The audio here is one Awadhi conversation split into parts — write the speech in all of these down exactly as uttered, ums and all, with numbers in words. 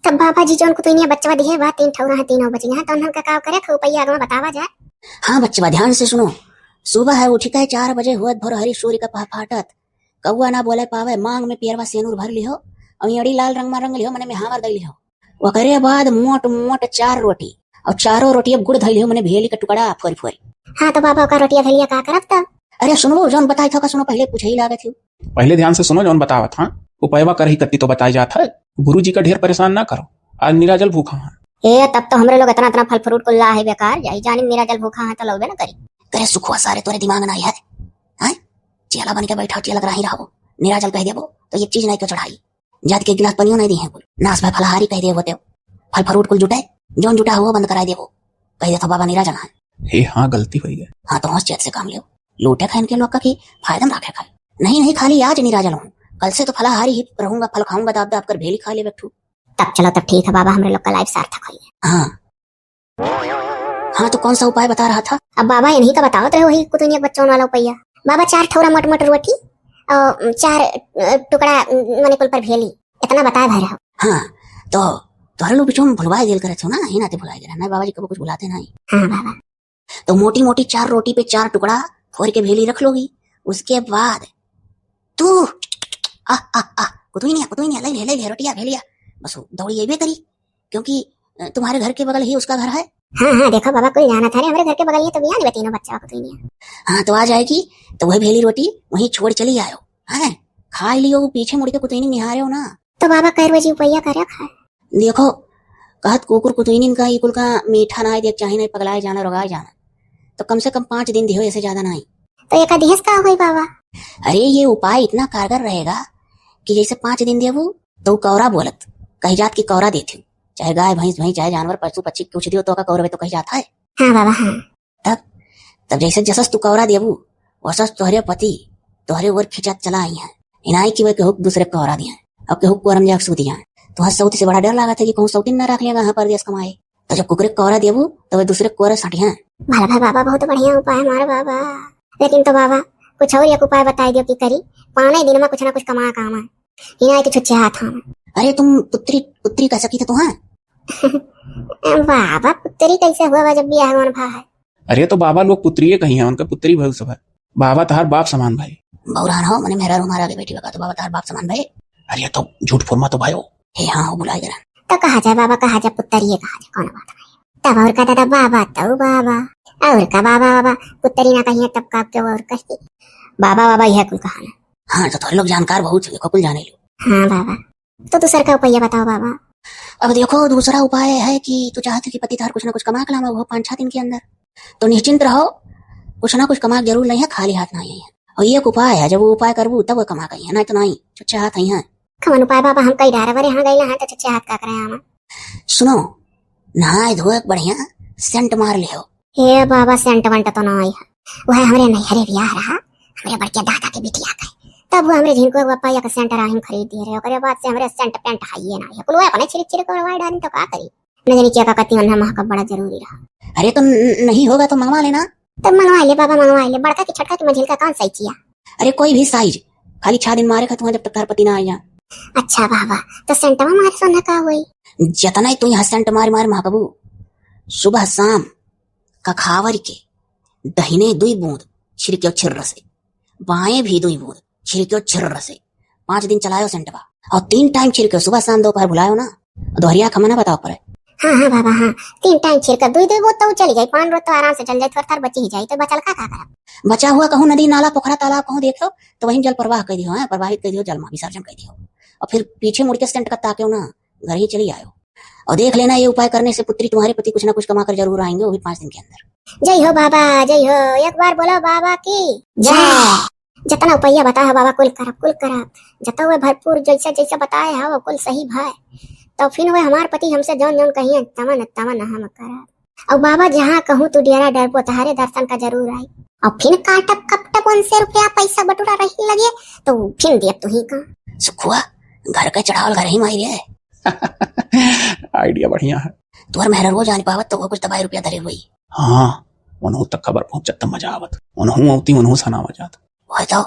तब बाबा जी जौन कुतुइनिया बचवा दिहे बा, तीन ठौरा है, तीनों बच गए हैं, तो उन्हन का का करे, खूब पहिया आगवा बतावा जाए। हाँ बचवा, ध्यान से सुनो। सुबह है उठी के चार बजे हुअत भोर हरी सूर्य का फहफाटत, कौआ ना बोले पावे, मांग में पियरवा सेनुर भर लिहो, और एड़ी लाल रंग में रंग लिहो, मने में हावर दई लिहो। ओकरे बाद मोट मोट चार रोटी, और चारों रोटी अब गुड़ धई लिहो, मने भेली का टुकड़ा फोरी फोरी। हाँ तो बाबा, ओका रोटिया भेलिया का करब तब? अरे सुनो, जौन बताई था का सुनो, पहले पूछे ही लागत हो। पहले ध्यान से सुनो, जौन बतावत हाँ, उपायवा करही कत्ती तो बताई जात है। गुरु जी का ढेर परेशान ना करो, आज निराजल भूखा हाँ। ए, तब तो हमरे लोग इतना इतना फल फ्रूट कुल ला है बेकार, जाई जानी निराजल भूखा है तो लौबे ना करी। करे सुखवा, सारे तोरे दिमाग ना है, हैं? चेला बन के बैठा, चेला ग्राही रहो, निराजल कह देबो तो एक चीज नहीं क्यों चढ़ाई, जात के एक गिलास पनियो नहीं दी है कुल, नास भा फलाहारी कह देबो ते, फल फ्रूट कुल जुटे, जौन जुटा हुआ बंद कराई देबो, कह देतो बाबा निराजल है। हे हाँ, गलती हुई है। हाँ तो हंस चेत से काम लियो, लूटे खाए इनके लोग का की फायदा में रखे खाए। नहीं नहीं, खाली आज निराजल हूँ, कल से तो फलाहारी ही रहूंगा, फल खाऊंगा दाब दाब कर, भेली खा ले बैठू। तब चलो, तब ठीक है बाबा, हमरे लोग का लाइफ सार्थक होई है। हाँ हाँ, तो कौन सा उपाय बता रहा था? अब बाबा इन्हीं का बतावत रहे, वही कुतुनिया बच्चों वाला उपाय। बाबा चार ठौरा मोट मोट रोटी और चार अ, टुकड़ा अ, मने कुल पर भेली, इतना बताए भर रहो। हाँ, तो तोहरे लोग बीचों में भुलवाए गेल करे छो ना, ही नाते भुलाए गेल ना, बाबा जी कबो कुछ भुलाते नहीं। हाँ बाबा। तो मोटी मोटी चार रोटी पे चार टुकड़ा फोड़ के भेली रख लोगी, उसके बाद तू आ आ आ कुतुई नहीं, कुतुई नहीं, ले ले ले ले रोटिया भेलिया, बस वो दौड़ी ये भी करी, क्योंकि अ, तुम्हारे घर के बगल ही उसका घर है। हाँ हाँ, देखो बाबा, कुल जाना था रे, हमरे घर के बगल ही तो बिया नहीं तीनों बच्चा कुतुई नहीं। हाँ, तो आ जाएगी, तो वही भेली रोटी वहीं छोड़ चली आयो, हैं? खा लियो, वो पीछे मुड़ के कुतुई नहीं निहारे हो ना। तो बाबा कै रोजी उपैया करे खाए। देखो, कहत कुकुर कुतुइनिन का ई कुल का मीठा ना देख चाही, नहीं पगलाए जाना, रोगाए जाना। तो कम से कम पाँच दिन दिहो, ऐसे ज्यादा नहीं। तो एक दिहस का होई बाबा? अरे, ये उपाय इतना कारगर रहेगा कि जैसे पाँच दिन देबू तो उ कौरा बोलत, कही जात की कौरा देती, चाहे गाय भैंस भैंस चाहे जानवर पशु पक्षी कुछ दियो तो का कौरवे तो कही जात है। हाँ बाबा, हाँ। तब तब जैसे जसस तू कौरा देबू, वसस तोहरे पति तोहरे ओर खिंचत चला आई है। इनाई कि वे केहू दूसरे कौरा दिया, अब केहू कोरम जाके सूती जाए। तो हर सौती से बड़ा डर लागत है कि कहूँ सौती न रख लेगा हाँ परदेस कमाए। तो जब कुकरे कौरा देबू, तो वे दूसरे कोरे सटिया। भला भाई बाबा, बहुत बढ़िया उपाय हमारे बाबा। लेकिन तो बाबा, कुछ और एक उपाय बताई दियो कि करी, पाने दिन में कुछ ना कुछ कमा काम है। इनाई कि छुच्छे हाथ हम। अरे तुम पुत्री, पुत्री कह सकी थे तू, हाँ? बाबा, पुत्री कैसे हुआ बा जब बियाह होन भा है? अरे तो बाबा लोग पुत्रिये कही है, उनका पुत्री भइल सब है। बाबा तहार बाप समान भाई। बौरान हो, मने मेहरारू हमारा आगे बैठी बा का, तो बाबा तहार बाप समान भाई। अरे तो झूठ फुरमा तो भाई हो। हे हाँ हो, बुलाए जरा। तो कहा जाए बाबा, कहा जाए पुत्रिये कहा जाए, कौन बात नहीं। तब और का दादा बाबा, तो बाबा, और का बाबा, बाबा, पुत्री ना कहिए तब का क्यों और कही। बाबा, बाबा, यह कुल कहा ना। हाँ, तो थोड़े लोग जानकार बहुत है, देखो कुल जाने लो। हाँ बाबा। तो दूसर का उपाय बताओ बाबा। अब देखो, दूसरा उपाय है कि तू चाहत है कि पति तार कुछ ना कुछ कमा के लावे हो पाँच छह दिन के अंदर, तो निश्चिंत रहो, कुछ ना कुछ कमा के जरूर लाइहे, खाली हाथ ना आइहे। और ये एक उपाय है, जब वो उपाय करबू तब वो कमा के आइहे, नहीं तो नहीं, छुच्छे हाथ आइहे। कमन उपाय बाबा, हम कई डारे बारे हाँ गइला हाँ तो छुच्छे हाथ का करे आवा। सुनो, नहाए धोए के बढ़िया सेंट मार लिहो। हे बाबा, सेंट वेंट तो ना आई है। वह हमरे नैहरे बियाह रहा, हमरे बड़के दादा के बिटिया के। तब वो हमरे झिनको के पप्पा एक सेंट राहिम खरीद दिए रहे। ओकरे बाद से हमरे सेंट पेंट हाइए ना है। कुल वो अपने छिड़क छिड़क करवाए डाली तो का करी? न जानी क्या का कती वन्ना महक बड़ा जरूरी रहा। अरे तो न-, नहीं होगा तो मंगवा लेना। तब मंगवा ले बाबा, मंगवा ले। बड़का की छोटका की मंझिल का कौन साइज चिया? अरे कोई भी साइज, खाली छह दिन मारे का तुहा जब तक तार पति ना आ जा। अच्छा बाबा, तो सेंटवा मारे सोना का होई? जतना ही तू यहाँ सेंट मार मार महकबू, सुबह शाम कखावर के दहिने दुई बूंद छिड़क्यो छिर्र से, बाएं भी दुई बूंद छिड़क्यो छिर्र से। पाँच दिन चलायो सेंटवा, और तीन टाइम छिड़क्यो, सुबह शाम दोपहर भुलायो ना, दोहरिया खमना बताओ पड़े। हाँ हाँ बाबा, हाँ, तीन टाइम छिड़क्यो, दुई दुई बूंद तो चली जाई, पान रोज तो आराम से चल जाई, थोड़ा थोड़ा बची ही जाई, तो बचल का का करब? बचा हुआ कहूँ नदी नाला पोखरा तालाब कहूँ देखो तो वहीं जल प्रवाह कर दियो, हैं, प्रवाहित कर दियो, जल में विसर्जन कर दियो, और फिर पीछे मुड़ के सेंट का ताक्यो ना, घर ही चली आयो। और देख लेना, ये उपाय करने से पुत्री तुम्हारे पति कुछ ना कुछ कमा कर जरूर आएंगे, वो भी पाँच दिन के अंदर। जय हो बाबा, जय हो। एक बार बोलो बाबा की जय। जतना उपाय बताए हो बाबा, कुल करब, कुल करब। जतौ वे भरपूर जैसा जैसा बताए हो, वो कुल सही भाई। तो फिर वे हमार पति हमसे जौन जौन कहिए, तमन तमन हम करब। और बाबा, जहाँ कहूँ तू डेरा डरबो, तहारे दर्शन का जरूर आई। और फिर काटब कपटब उनसे रुपया पैसा बटुरा रही लगे, तो फिर देब तू ही का। सुखुआ, घर के चढ़ावल घर ही माई रे। आइडिया बढ़िया है। तोहर मेहररुआ जान पावत तो वो कुछ दवाई रुपया धरे हुई। हाँ, उन्हों तक खबर पहुंचत त मजा आवत। उन्हों आवती, उन्हों सनावा जात। वह तो,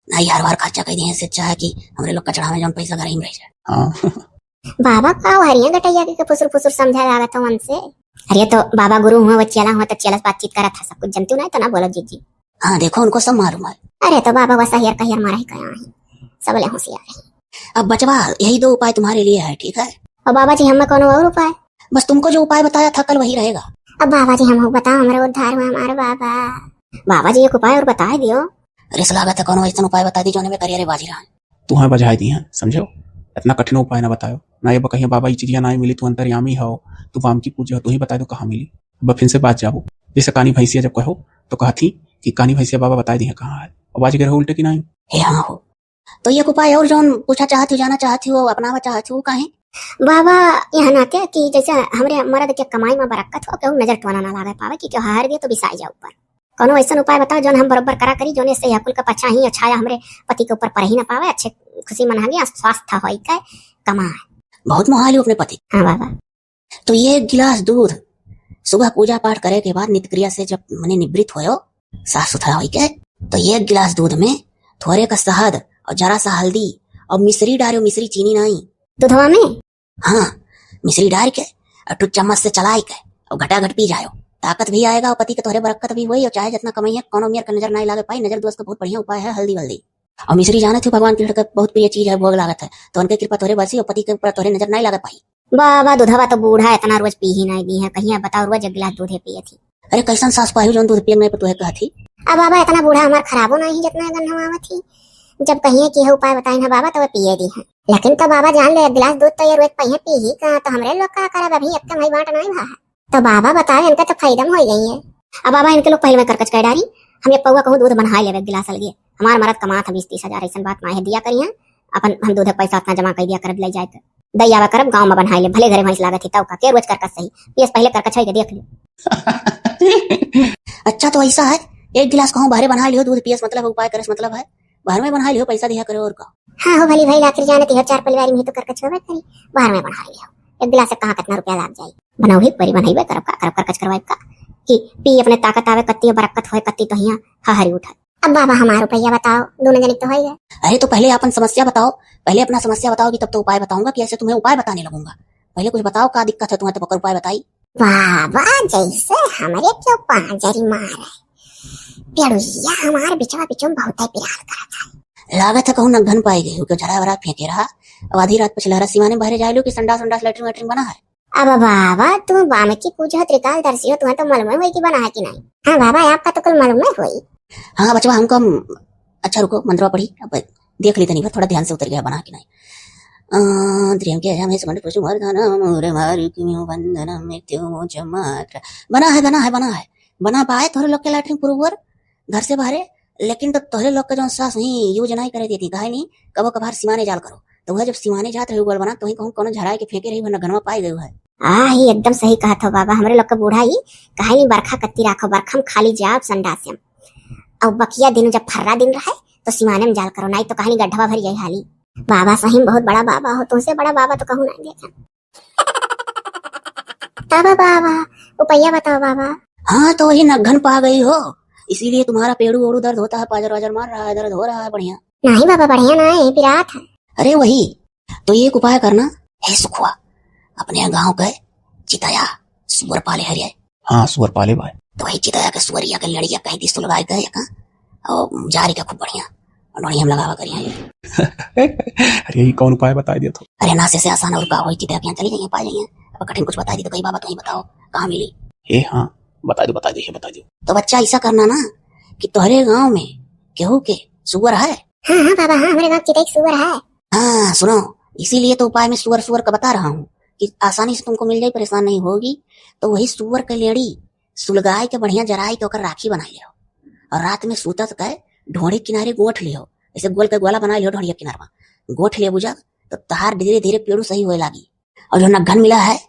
नहीं हर बार खर्चा कर दिए, इससे अच्छा है कि हमरे लोग कचड़ा में जौन पैसा घर ही में रह जाए। हाँ। बाबा का हरिया गटैया के फुसुर फुसुर समझा लागत हो हमसे। अरे तो बाबा गुरु हुआ, वो चेला हुआ तो चेला से बातचीत करत है, सब कुछ जनती नहीं तो ना बोलो जीजी। हाँ, देखो, उनको सब मालूम है। अरे तो बाबा बस हियर कहियर मारा ही कया है, सब ले होशियार है। अब बचवा, यही दो उपाय तुम्हारे लिए है, ठीक है? और बाबा जी, हमें कौनो और उपाय? बस तुमको जो उपाय बताया था कल, वही रहेगा। अब बाबा जी, हम बताओ, हमारा उद्धार हुआ हमारे बाबा। बाबा जी, एक उपाय और बता दियो। अरे, ऐसा लागत है कौनो ऐसा उपाय बता दी जो हमें करियर बाजी रहा है। तू हाँ बजाए दी है, समझो, इतना कठिन उपाय ना बतायो ना। ये कहिए बाबा, ये चीजिया ना मिली, तू अंतर्यामी हो, तू वाम की पूजा हो, तू ही बता दो कहाँ मिली। अब फिर से बात जाबो, जैसे कानी भैंसिया जब कहो तो कहा थी कि कानी भैंसिया बाबा बता दी है कहाँ है, और बाजी के रहो उल्टे की नहीं। हे हाँ हो, तो ये उपाय और जौन पूछा चाहत हो, जाना चाहत हो, अपनावा चाहत हो, काहे? बाबा, यहाँ ना क्या कि जैसे हमरे मर्द के कमाई में बरकत हो, केहू नजर टोना ना लागे पावे कि केहू हार दिए तो बिसाई जाए ऊपर। कौनो ऐसा उपाय बताओ जौन हम बरोबर करा करी, जौन इससे यह कुल का पछा ही छाया हमरे पति के ऊपर पड़ ही ना पावे, अच्छे खुशी मनागे, स्वास्थ्य होई के कमाए। बहुत मोहालू अपने पति। हाँ बाबा। तो ये एक गिलास दूध सुबह पूजा पाठ करे के बाद नित्य क्रिया से जब मने निवृत्त होयो, साफ सुथरा होई के, तो ये एक गिलास दूध में थोड़े का शहद और जरा सा हल्दी और मिश्री डालो, मिश्री चीनी नहीं। दूधवा में? हाँ, मिश्री डाल के और टू चम्मच से चलाई के और घटाघट पी जायो। ताकत भी आएगा और पति के तोहरे बरकत भी होई और चाहे जितना कमाई है, कोनो मेर का नजर नहीं लागे पाई। नजर दोष का बहुत बढ़िया उपाय है हल्दी वल्दी। और मिश्री जानत हो भगवान के लड़का बहुत प्रिय चीज है, भोग लागत है, तो उनके कृपा तोहरे बरसी और पति के ऊपर तोहरे नजर नहीं लागे पाई। बाबा, दूधवा तो बूढ़ा इतना रोज पी ही नहीं दी है, कहिया बताओ रोज एक गिलास दूधे पिए थी। अरे कैसन सास पाही जौन दूध पिए नहीं पर तुहे कहत ही। अब बाबा इतना बूढ़ा हमार खराबो नहीं जितना गन्हवावत ही। जब कहिए कि यह उपाय बताइन है बाबा तो वह पिए दी है। लेकिन तो बाबा जान ले, एक गिलास दूध तो ये रोज पहिए पी ही का, तो हमरे लोग का करब, अभी एक कमाई बांट नहीं भा है। तो बाबा बताओ, इनका तो फायदा में हो गई है। अब बाबा इनके लोग पहले में करकच कर डारी, हम एक पौवा कहूँ दूध बना लेवे एक गिलास अलगे। हमार मरद कमात है बीस तीस हजार, ऐसन बात ना है, दिया करिए, अपन हम दूध के पैसा उतना जमा कर दिया करब ले जाए के। दई आवा करब, गाँव में बना ले, भले घरे भैंस लागत ही, तब का, के रोज करकच सही, पियस पहले करकच है के देख लियो। अच्छा तो ऐसा है, एक गिलास कहूँ बाहरे बना लियो दूध पियस, मतलब उपाय करस, मतलब है बाहर में बना लियो, पैसा दिया करे और का। हाँ हो भली भाई, आखिर जानत ही हो, चार परिवार में ही तो करकच होबे करी, बाहर में बना लियो, एक गिलास से कहाँ कितना रुपया लाग जाई। बनाओ ही परी, बनाइबे करब का, करब करकच करवाइब का, कि पी अपने ताकत आवे, कत्ती बरकत होए, कत्ती तो हियाँ हहरी उठे। अब बाबा हमार रुपया बताओ, दोनों जने तो होई गए। अरे तो पहले अपन समस्या बताओ, पहले अपना समस्या बताओगी तब तो उपाय बताऊंगा कि ऐसे तुम्हें उपाय बताने लगूंगा। पहले कुछ बताओ का दिक्कत है तुम्हें, तब ओकर उपाय बताई। बाबा जैसे हमरे क्यों पांजरी मार है, पेड़ुइया हमार बिचवा बिचवा बहुत है पिरात करत है। लागत है कहूँ नंगन पाई गई हो, क्यों झरा वरा फेंके रहा। अब आधी रात पछलहरा सिवाने बहरे जाए लो कि संडास उंडास लेटरिन वेटरिन बना है। अब बाबा, तू बाम की पूछो, त्रिकाल दर्शी हो, तुम्हें तो मालूम है कि बना है कि नहीं। हाँ बाबा, आपका तो कुल मालूम है होई। हाँ बचवा, हमको हम, अच्छा रुको, मंत्रवा पढ़ी, अब देख ली तनी भर, थोड़ा ध्यान से उतर गया बना कि नहीं। अ, द्रियम के अजाम है सुगंध पुष्प वर्धन, मोर मारुति में वंदन, मृत्यु मोच मात्र। बना है, बना है, बना है, बना पाए थोड़े लोग के लैट्रिन पूर्वर घर से बाहरे, लेकिन तो तोहरे लोग के जौन सास ही यूज नहीं करे देती, काहे नहीं, कबो कभार सिवाने जाल करो, तो वह जब सिवाने जात रहे उगल बना, तो वहीं कहूँ कोनो झराए के फेंके रही, वरना गनवा पाए गए है। हाँ, ही एकदम सही कहत हो बाबा, हमरे लोग के बूढ़ा ही कहे नहीं बरखा कत्ती राखो, बरखा में खाली जाब संडास में। और बकिया दिन जब फर्रा दिन रहे, तो सिवाने में जाल करो, नहीं तो कहानी गड्ढवा भर जाई हाली। बाबा सही में बहुत बड़ा बाबा हो, तुमसे बड़ा बाबा तो कहूँ नहीं देखा। तब बाबा, उपाया बताओ बाबा। हाँ, तो वही नग्घन पा गई हो, इसीलिए तुम्हारा पेड़ू ओड़ू दर्द होता है, पाजर वाजर मार रहा है, दर्द हो रहा है बढ़िया। नहीं बाबा, बढ़िया ना है, पिरात है। अरे वही, तो एक उपाय करना, हे सुखुआ, अपने गांव के चितया सुअर पाले हरिये। हाँ, सुअर पाले बाय। तो वही चितया के सुअरिया के लड़िया कहीं दी सुलगाए के एक, और जारी का खूब बढ़िया, और बढ़िया हम लगावा करिया ये। अरे, ये कौन उपाय बताई दिया तो? अरे ना, से, से आसान और का होई, चितया के यहाँ चली जाइए, पा जाइए। अब कठिन कुछ बताई दी तो कहीं बाबा तुम ही बताओ, कहाँ मिली? ए हाँ, बता दो, बता दो, ये बता दो। तो बच्चा ऐसा करना ना कि तोहरे गांव में केहू के सुअर है? हाँ, हाँ बाबा, हाँ, हमरे गांव चितई के सुअर है। हाँ, सुनो, इसीलिए तो उपाय में सुअर, सुअर का बता रहा हूँ कि आसानी से तुमको मिल जाए, परेशान नहीं होगी। तो वही सुअर के लेड़ी सुलगाए के बढ़िया जराए के ओकर राखी बनाई लियो, और रात में सूतत के ढोड़ी किनारे गोठ लियो, ऐसे गोल के गोला बनाई लियो ढोड़िया किनारवा, गोठ लियो बुझा, तो तहार धीरे धीरे पेड़ू सही होए लागी, और जो नग्घन मिला है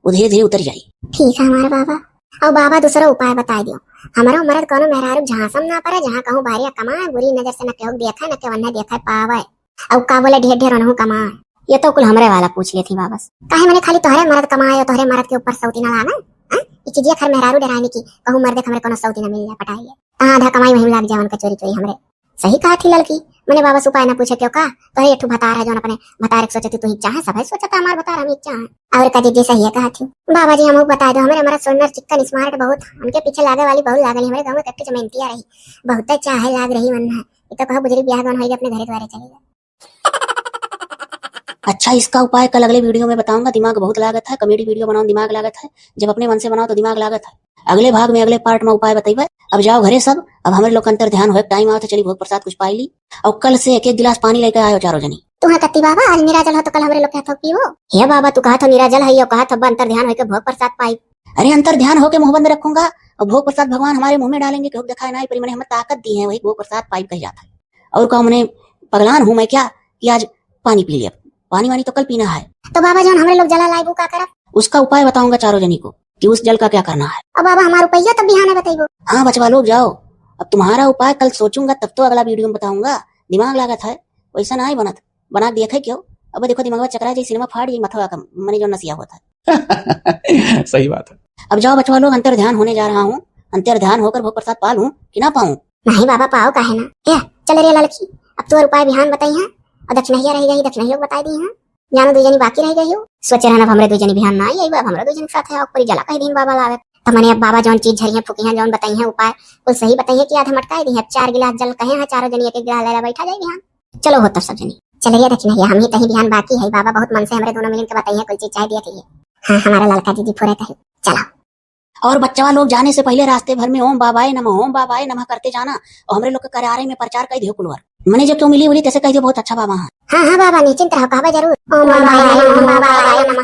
वो धीरे धीरे उतर जाई। ठीक है हमारे बाबा। और बाबा दूसरा उपाय बताई दियो, हमारा मरद कोनो मेहरारू झांसम ना पड़े, जहाँ कहूँ बाहरिया कमाए, बुरी नजर से न केहू देखे, न केहू अन्य देखे पावे। और का बोले ढेर ढेर ओनहु कमाए। ये तो कुल हमरे वाला पूछ लेती बाबस। काहे मने खाली तोहरे मरद कमाए और तोहरे मरद के ऊपर सौती ना लागे? हाँ? ई चीजिया खर मेहरारू डरानी की कहूँ मरदे के हमरे कोनो सौती ना मिल जाए पटाए लिए। कहाँ आधा कमाई वहीं लाग जाए उनका चोरी चोरी हमरे। सही कहा थी ललकी, मने बाबा से उपाय ना पूछे क्यों का? तोहरे एक ठो भतार है जौन अपने भतार के सोचती तू ही चाहे, सब है सोचता हमार भतार हम ही चाहे। और का जीजी सही है कहा थी। बाबा जी हमहू बताए दो, हमरे हमारा सोनर चिक्कन smart बहुत, उनके पीछे लागे वाली बहुत लागल, हमरे गाँव में कट्टी जमैनतिया रही, बहुत चाहे लाग रही मन है। ये तो कहो बुजरी ब्याह गौन होई अपने घरे द्वारे चली गई। अच्छा, इसका उपाय कल अगले video में बताऊंगा। दिमाग बहुत लागत है, comedy video बनाओ, दिमाग लागत है। जब अपने मन से बनाओ तो दिमाग लागत है। अगले भाग में, अगले part में उपाय बतइबे। अब जाओ घरे सब, अब हमरे लोग का अंतर ध्यान होए, time आवत है, चली भोग प्रसाद कुछ पाई ली। और कल से एक एक गिलास पानी लेके आयो चारों जनी। तू है कत्ती बाबा, आज निराजल हो तो कल हमरे लोग के हाथों पीबो। हे बाबा, तू कहा था निराजल है, यो कहा था अंतर ध्यान होके भोग प्रसाद पाई। अरे अंतर ध्यान होके मुंह बंद रखूंगा और भोग प्रसाद भगवान हमारे मुंह में डालेंगे कि भोग दिखाए ना, पर मने हमें ताकत दी है, वही भोग प्रसाद पाई कह जाता है। और का मने पगलान हूँ मैं क्या कि आज पानी पी लिया? पानी वानी तो कल पीना है। तो बाबा जौन हमरे लोग जला लाइबू का करब? उसका उपाय बताऊंगा चारों जनी को कि उस जल का क्या करना है। अब बाबा हमार उपाय तो बिहाने बतइबो। हाँ बचवा लोग जाओ, अब तुम्हारा उपाय कल सोचूंगा तब तो अगला video में बताऊंगा। दिमाग लागत है, वैसा ना ही बनत, बना के देखे क्यों? अब देखो दिमागवा चकरा जाई, सिनेमा फाट जाई, माथवा का मने जो नसिया होता है। सही बात है। अब जाओ बचवा लोग, अंतर ध्यान होने जा रहा हूँ, अंतर ध्यान होकर भोग प्रसाद पा लूँ कि ना पाऊँ? नहीं बाबा, पाओ काहे ना। ए, चल रे ललकी, अब तोर उपाय बिहान बताई है, और दक्षिणहिया रह गई, दक्षिणहिया को बताई दी है। जानो दू जनी बाकी रह गई हो। सोचे रहना, अब हमरे दू जनी बिहान ना आई, अब हमरे दू जनी के साथ है, और पूरी जला कह दीन बाबा लावे। तो मने अब बाबा जौन चीज झरिया फूकी हैं, जौन बताई हैं उपाय, कुल सही बताई है कि आधे मटकाई दी है। अब चार गिलास जल कहे हैं, चारों जनी एक एक गिलास लेला बैठा जाए बिहान। चलो हो तो सब जनी, चल रे दक्षिणहिया, हम ही तही बिहान बाकी है। बाबा बहुत मन से हमरे दोनों मिलन के बताई है, कुल चीज चाय दिया थी। हाँ, हमारा ललका दीदी पूरा कही। चलो। और बच्चवा लोग जाने से पहले रास्ते भर में ओम बाबाए नमः, ओम बाबाए नमः करते जाना, और हमरे लोग के करारे में प्रचार कर दियो कुलवर। मने जो क्यों मिली उली तैसे कह दियो बहुत अच्छा बाबा है। हाँ, हाँ बाबा, निश्चिंत रहो, कहबे जरूर। ओम बाबाए नमः, ओम बाबाए नमः।